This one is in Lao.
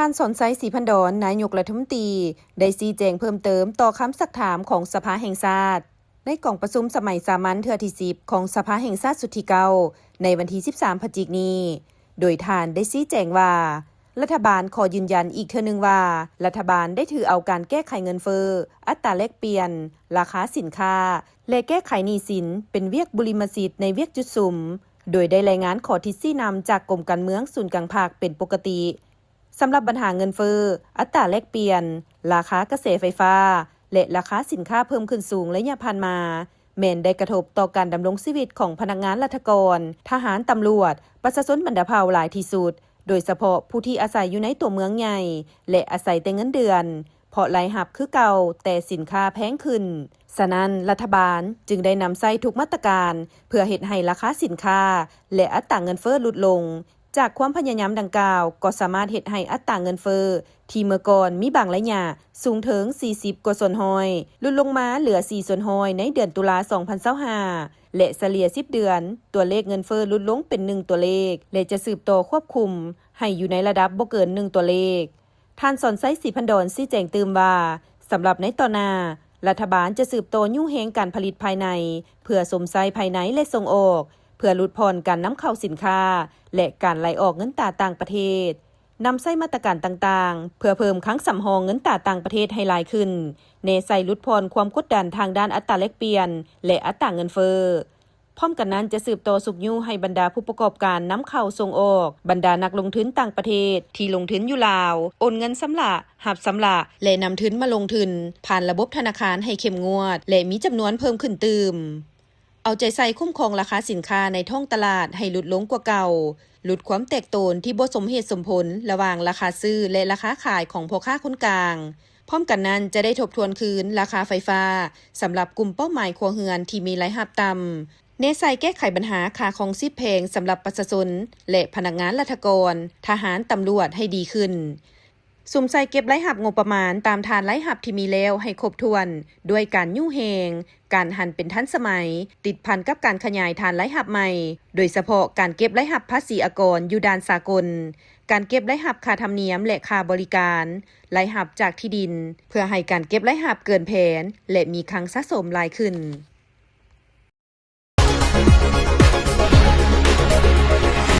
ທ່ານ ສອນໄຊ ສີພັນດອນ ນາຍົກລັດຖະມົນຕີ ໄດ້ຊີ້ແຈງເພີ່ມເຕີມຕໍ່ຄຳຊັກຖາມຂອງສະພາແຫ່ງຊາດ ໃນກອງປະຊຸມສະໄໝສາມັນເທື່ອທີສິບ ຂອງສະພາແຫ່ງຊາດຊຸດທີເກົ້າ ໃນວັນທີສິບສາມ ພະຈິກນີ້ ໂດຍທ່ານໄດ້ຊີ້ແຈງວ່າ ລັດຖະບານຂໍຢືນຢັນອີກເທື່ອໜຶ່ງວ່າ ລັດຖະບານໄດ້ຖືເອົາການແກ້ໄຂເງິນເຟີ້, ອັດຕາແລກປ່ຽນ, ລາຄາສິນຄ້າ ແລະ ແກ້ໄຂໜີ້ສິນ ເປັນວຽກບຸລິມະສິດໃນວຽກຈຸດສຸມ, ໂດຍໄດ້ລາຍງານຂໍ້ທິດຊີ້ນຳຈາກກົມການເມືອງສູນກາງພັກເປັນປົກກະຕິ. ສຳລັບບັນຫາເງິນເຟີ້, ອັດຕາແລກປ່ຽນ, ລາຄາກະແສໄຟຟ້າ ແລະ ລາຄາສິນຄ້າເພີ່ມຂຶ້ນສູງໄລຍະຜ່ານມາ ແມ່ນໄດ້ກະທົບຕໍ່ການດຳລົງຊີວິດຂອງພະນັກງານລັດຖະກອນ, ທະຫານ, ຕຳຫຼວດ, ປະຊາຊົນບັນດາເຜົ່າຫຼາຍທີ່ສຸດ, ໂດຍສະເພາະຜູ້ທີ່ອາໄສຢູ່ໃນຕົວເມືອງໃຫຍ່ ແລະ ອາໄສແຕ່ເງິນເດືອນ, ເພາະລາຍຮັບຄືເກົ່າ, ແຕ່ສິນຄ້າແພງຂຶ້ນ. ສະນັ້ນ, ລັດຖະບານຈຶ່ງໄດ້ນຳໃຊ້ທຸກມາດຕະການ ເພື່ອເຮັດໃຫ້ລາຄາສິນຄ້າ ແລະ ອັດຕາເງິນເຟີ້ຫຼຸດລົງ. ຈາກຄວາມພະຍາຍາມດັ່ງກ່າວ ກໍສາມາດເຮັດໃຫ້ອັດຕາເງິນເຟີ້ທີ່ເມື່ອກ່ອນມີບາງໄລຍະສູງເຖິງສີ່ສິບກວ່າສ່ວນຮ້ອຍ ຫຼຸດລົງມາເຫຼືອສີ່ສ່ວນຮ້ອຍໃນເດືອນຕຸລາ ສອງພັນຊາວຫ້າ ແລະ ສະເລ່ຍສິບເດືອນ ຕົວເລກເງິນເຟີ້ຫຼຸດລົງເປັນໜຶ່ງຕົວເລກ ແລະ ຈະສືບຕໍ່ຄວບຄຸມໃຫ້ຢູ່ໃນລະດັບບໍ່ເກີນໜຶ່ງຕົວເລກ. ທ່ານ ສອນໄຊ ສີພັນດອນ ຊີ້ແຈງຕື່ມວ່າ ສຳລັບໃນຕໍ່ໜ້າ, ລັດຖະບານຈະສືບຕໍ່ຍູ້ແຮງການຜະລິດພາຍໃນ ເພື່ອຊົມໃຊ້ພາຍໃນ ແລະ ສົ່ງອອກ, ເພື່ອຫຼຸດຜ່ອນການນຳເຂົ້າສິນຄ້າ ແລະ ການໄຫຼອອກເງິນຕາຕ່າງປະເທດ, ນຳໃຊ້ມາດຕະການຕ່າງໆ ເພື່ອເພີ່ມຄັງສຳຮອງເງິນຕາຕ່າງປະເທດໃຫ້ຫຼາຍຂຶ້ນ, ແນໃສ່ຫຼຸດຜ່ອນຄວາມກົດດັນທາງດ້ານອັດຕາແລກປ່ຽນ ແລະ ອັດຕາເງິນເຟີ້. ພ້ອມກັນນັ້ນ, ຈະສືບຕໍ່ຊຸກຍູ້ໃຫ້ບັນດາຜູ້ປະກອບການນຳເຂົ້າສົ່ງອອກ, ບັນດານັກລົງທຶນຕ່າງປະເທດທີ່ລົງທຶນຢູ່ລາວ, ໂອນເງິນຊຳລະ, ຮັບຊຳລະ ແລະ ນຳທຶນມາລົງທຶນຜ່ານລະບົບທະນາຄານໃຫ້ເຂັ້ມງວດ ແລະ ມີຈຳນວນເພີ່ມຂຶ້ນຕື່ມ. ເອົາໃຈໃສ່ຄຸ້ມຄອງລາຄາສິນຄ້າໃນທ້ອງຕະຫຼາດໃຫ້ຫຼຸດລົງກວ່າເກົ່າ, ຫຼຸດຄວາມແຕກໂຕນທີ່ບໍ່ສົມເຫດສົມຜົນລະຫວ່າງລາຄາຊື້ ແລະ ລາຄາຂາຍຂອງພໍ່ຄ້າຄົນກາງ. ພ້ອມກັນນັ້ນ, ຈະໄດ້ທົບທວນຄືນລາຄາໄຟຟ້າສຳລັບກຸ່ມເປົ້າໝາຍຄົວເຮືອນທີ່ມີລາຍຮັບຕ່ຳ, ແນໃສ່ແກ້ໄຂບັນຫາຄ່າຄອງຊີບແພງສຳລັບປະຊາຊົນ ແລະ ພະນັກງານລັດຖະກອນ, ທະຫານ, ຕຳຫຼວດໃຫ້ດີຂຶ້ນ. ສຸມໃສ່ເກັບລາຍຮັບງົບປະມານຕາມຖານລາຍຮັບທີ່ມີແລ້ວໃຫ້ຄົບຖ້ວນ, ດ້ວຍການຍູ້ແຮງ, ການຫັນເປັນທັນສະໄໝ, ຕິດພັນກັບການຂະຫຍາຍຖານລາຍຮັບໃໝ່, ໂດຍສະເພາະການເກັບລາຍຮັບພາສີອາກອນຢູ່ດ່ານສາກົນ, ການເກັບລາຍຮັບຄ່າທຳນຽມ ແລະ ຄ່າບໍລິການ, ລາຍຮັບຈາກທີ່ດິນ, ເພື່ອໃຫ້ການເກັບລາຍຮັບເກີນແຜນ ແລະ ມີຄັງສະສົມຫຼາຍຂຶ້ນ.